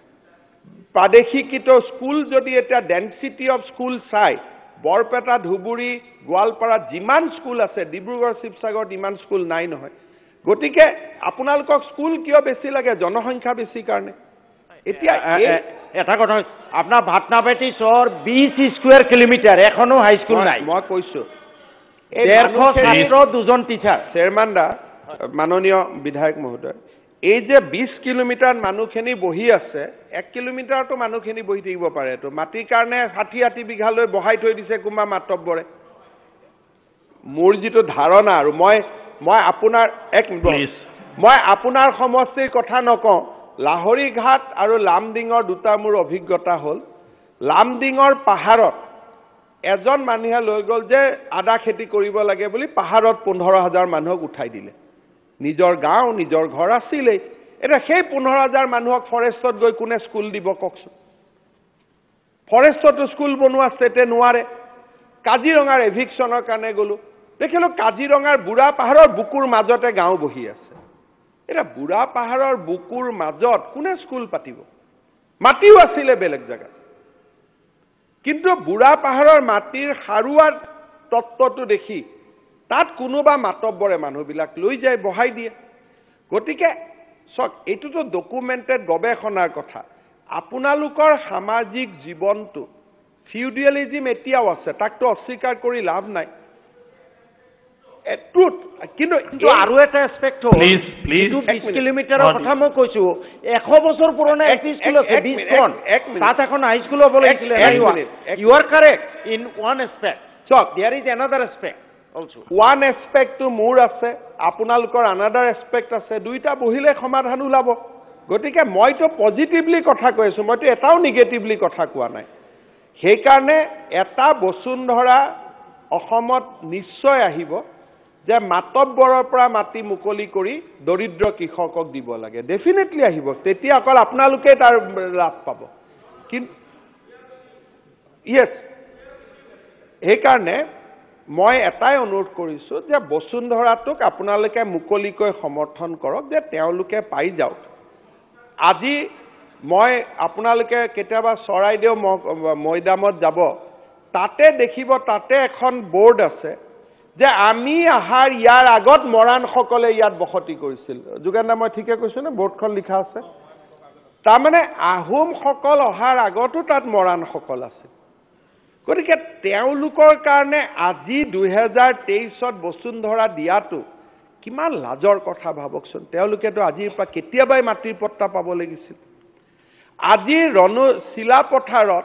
A: প্ৰাদেশিকৃত স্কুল যদি এতিয়া ডেঞ্চিটি অফ স্কুল চাই, বৰপেটা, ধুবুৰী, গোৱালপাৰাত যিমান স্কুল আছে, ডিব্ৰুগড়, শিৱসাগৰত ইমান স্কুল নাই নহয়। গতিকে আপোনালোকক স্কুল কিয় বেছি লাগে? জনসংখ্যা বেছি কাৰণে। এতিয়া
E: এটা কথা, আপোনাৰ ভাটনাপেটি চহৰ 20 স্কুৱেৰ কিলোমিটাৰ, এখনো হাইস্কুল নাই।
A: মই কৈছোঁ
E: 150 ছাত্ৰ, 2জন টিচাৰ।
A: চেয়াৰমেন দা, মাননীয় বিধায়ক মহোদয়, এই যে 20 কিলোমিটাৰ মানুহখিনি বহি আছে, 1 কিলোমিটাৰতো মানুহখিনি বহি থাকিব পাৰে। তো মাটিৰ কাৰণে 60 বিঘালৈ বহাই থৈ দিছে কোনোবা মাতব্বৰে। মোৰ যিটো ধাৰণা, আৰু মই মই আপোনাৰ এক মই আপোনাৰ সমষ্টিৰ কথা নকওঁ, লাহৰীঘাট আৰু লামডিঙৰ দুটা মোৰ অভিজ্ঞতা হ'ল। লামডিঙৰ পাহাৰত এজন মানুহে লৈ গ'ল যে আদা খেতি কৰিব লাগে বুলি, পাহাৰত 15,000 মানুহক উঠাই দিলে। নিজৰ গাঁও, নিজৰ ঘৰ আছিলেই। এতিয়া সেই 15,000 মানুহক ফৰেষ্টত গৈ কোনে স্কুল দিব কওকচোন? ফৰেষ্টতো স্কুল বনোৱা ষ্টেটে নোৱাৰে। কাজিৰঙাৰ এভিকশ্যনৰ কাৰণে গ'লোঁ, দেখিলোঁ কাজিৰঙাৰ বুঢ়া পাহাৰৰ বুকুৰ মাজতে গাঁও বহি আছে। এতিয়া বুঢ়া পাহাৰৰ বুকুৰ মাজত কোনে স্কুল পাতিব? মাটিও আছিলে বেলেগ জেগাত, কিন্তু বুঢ়া পাহাৰৰ মাটিৰ সাৰুৱা তত্ত্বটো দেখি তাত কোনোবা মাতব্বৰে মানুহবিলাক লৈ যায়, বহাই দিয়ে। গতিকে চাওক, এইটোতো ডকুমেণ্টেড গৱেষণাৰ কথা। আপোনালোকৰ সামাজিক জীৱনটো ফিউডিয়েলিজিম এতিয়াও আছে, তাকতো অস্বীকাৰ কৰি লাভ নাই। ট্ৰুথ। কিন্তু
E: আৰু এটা এছপেক্ট হ'ল, 20 কিলোমিটাৰৰ কথা মই কৈছো, 100 বছৰ পুৰণা এল পি স্কুল আছে 20খন, তাত এখন হাইস্কুল হ'ব লাগিছিলে। You are correct in one aspect. চাওক, there is another aspect also.
A: One এছপেক্টটো মোৰ আছে, আপোনালোকৰ আনাডাৰ এছপেক্ট আছে, দুইটা বহিলে সমাধান ওলাব। গতিকে মইতো পজিটিভলি কথা কৈ আছোঁ, মইতো এটাও নিগেটিভলি কথা কোৱা নাই। সেইকাৰণে এটা বসুন্ধৰা অসমত নিশ্চয় আহিব যে মাতব্বৰৰ পৰা মাটি মুকলি কৰি দৰিদ্ৰ কৃষকক দিব লাগে, ডেফিনেটলি আহিব। তেতিয়া অকল আপোনালোকে তাৰ লাভ পাব। কিন্তু য়েছ, সেইকাৰণে মই এটাই অনুৰোধ কৰিছোঁ যে বসুন্ধৰাটোক আপোনালোকে মুকলিকৈ সমৰ্থন কৰক, যে তেওঁলোকে পাই যাওক। আজি মই আপোনালোকে কেতিয়াবা চৰাইদেউ মৈদামত যাব, তাতে দেখিব তাতে এখন বৰ্ড আছে যে আমি অহাৰ ইয়াৰ আগত মৰাণসকলে ইয়াত বসতি কৰিছিল। যোগেন দা, মই ঠিকে কৈছোঁ নে? বৰ্ডখন লিখা আছে। তাৰমানে আহোমসকল অহাৰ আগতো তাত মৰাণসকল আছিল। গতিকে তেওঁলোকৰ কাৰণে আজি 2023ত বসুন্ধৰা দিয়াটো কিমান লাজৰ কথা ভাবকচোন। তেওঁলোকেতো আজিৰ পৰা কেতিয়াবাই মাটিৰ পট্টা পাব লাগিছিল। আজি চিলাপথাৰত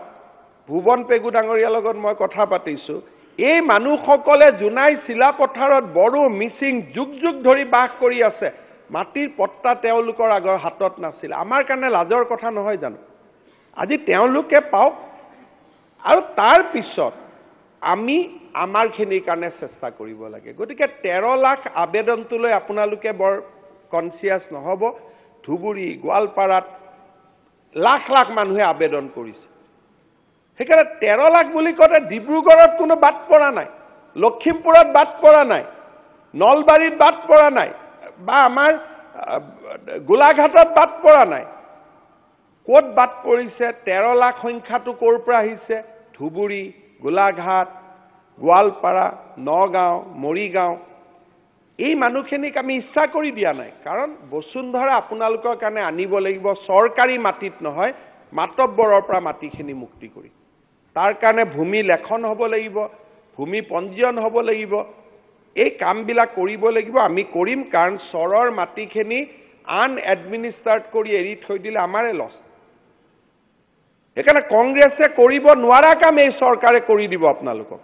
A: ভুৱন পেগু ডাঙৰীয়াৰ লগত মই কথা পাতিছোঁ, এই মানুহসকলে জোনাই চিলাপথাৰত বড়ো মিচিং যুগ যুগ ধৰি বাস কৰি আছে, মাটিৰ পট্টা তেওঁলোকৰ আগৰ হাতত নাছিল। আমাৰ কাৰণে লাজৰ কথা নহয় জানো? আজি তেওঁলোকে পাওক, আৰু তাৰ পিছত আমি আমাৰখিনিৰ কাৰণে চেষ্টা কৰিব লাগে। গতিকে 13 লাখ আবেদনটোলৈ আপোনালোকে বৰ কনচিয়াছ নহ'ব। ধুবুৰী, গোৱালপাৰাত লাখ লাখ মানুহে আবেদন কৰিছে। সেইকাৰণে 13 লাখ বুলি কওঁতে ডিব্ৰুগড়ত কোনো বাদ পৰা নাই, লখিমপুৰত বাদ পৰা নাই, নলবাৰীত বাদ পৰা নাই, বা আমাৰ গোলাঘাটত বাদ পৰা নাই। ক'ত বাদ পৰিছে? 13 লাখ সংখ্যাটো ক'ৰ পৰা আহিছে? ধুবুৰী, গোলাঘাট, গোৱালপাৰা, নগাঁও, মৰিগাঁও। এই মানুহখিনিক আমি ইচ্ছা কৰি দিয়া নাই, কাৰণ বসুন্ধৰা আপোনালোকৰ কাৰণে আনিব লাগিব চৰকাৰী মাটিত নহয়, মাতব্বৰৰ পৰা মাটিখিনি মুক্তি কৰি। তাৰ কাৰণে ভূমি লেখন হ'ব লাগিব, ভূমি পঞ্জীয়ন হ'ব লাগিব, এই কামবিলাক কৰিব লাগিব। আমি কৰিম, কাৰণ চৰৰ মাটিখিনি আনএডমিনিষ্টাৰ্ড কৰি এৰি থৈ দিলে আমাৰে লছ। সেইকাৰণে কংগ্ৰেছে কৰিব নোৱাৰা কাম এই চৰকাৰে কৰি দিব আপোনালোকক।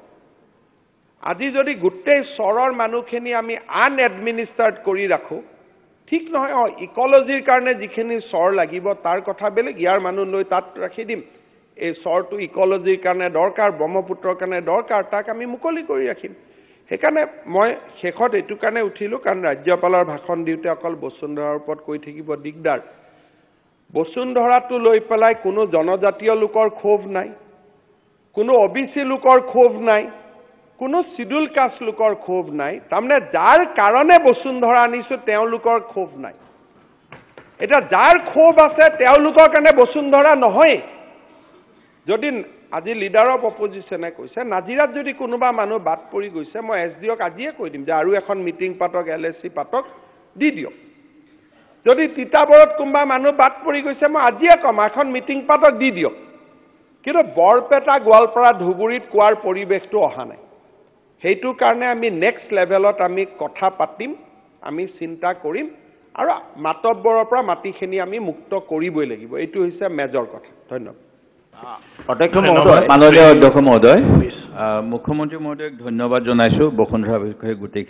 A: আজি যদি গোটেই চৰৰ মানুহখিনি আমি আনএডমিনিষ্টাৰ্ড কৰি ৰাখোঁ, ঠিক নহয়। অঁ, ইক'লজিৰ কাৰণে যিখিনি চৰ লাগিব তাৰ কথা বেলেগ, ইয়াৰ মানুহ লৈ তাত ৰাখি দিম। এই চৰটো ইক'লজিৰ কাৰণে দৰকাৰ, ব্ৰহ্মপুত্ৰৰ কাৰণে দৰকাৰ, তাক আমি মুকলি কৰি ৰাখিম। সেইকাৰণে মই শেষত এইটো কাৰণে উঠিলোঁ, কাৰণ ৰাজ্যপালৰ ভাষণ দিওঁতে অকল বসুন্ধৰাৰ ওপৰত কৈ থাকিব দিগদাৰ। বসুন্ধৰাটো লৈ পেলাই কোনো জনজাতীয় লোকৰ ক্ষোভ নাই, কোনো অ' বি চি লোকৰ ক্ষোভ নাই, কোনো চিডুল কাষ্ট লোকৰ ক্ষোভ নাই। তাৰমানে যাৰ কাৰণে বসুন্ধৰা আনিছোঁ তেওঁলোকৰ ক্ষোভ নাই। এতিয়া যাৰ ক্ষোভ আছে তেওঁলোকৰ কাৰণে বসুন্ধৰা নহয়। যদি আজি লিডাৰ অফ অপজিশ্যনে কৈছে নাজিৰাত যদি কোনোবা মানুহ বাদ পৰি গৈছে, মই এছ ডি অ'ক আজিয়ে কৈ দিম যে আৰু এখন মিটিং পাতক, এল এছ চি পাতক, দি দিয়ক। যদি তিতাবৰত কোনোবা মানুহ বাদ পৰি গৈছে, মই আজিয়ে ক'ম এখন মিটিং পাতক, দি দিয়ক। কিন্তু বৰপেটা, গোৱালপাৰা, ধুবুৰীত কোৱাৰ পৰিৱেশটো অহা নাই। সেইটো কাৰণে আমি নেক্সট লেভেলত আমি কথা পাতিম, আমি চিন্তা কৰিম, আৰু মাতব্বৰৰ পৰা মাটিখিনি আমি মুক্ত কৰিবই লাগিব। এইটো হৈছে মেজৰ কথা। ধন্যবাদ।
E: অধ্যক্ষ মহোদয়,
G: মাননীয় অধ্যক্ষ মহোদয়, মুখ্যমন্ত্ৰী মহোদয়ক ধন্যবাদ জনাইছোঁ বসুন্ধৰা বিষয়ে গোটেই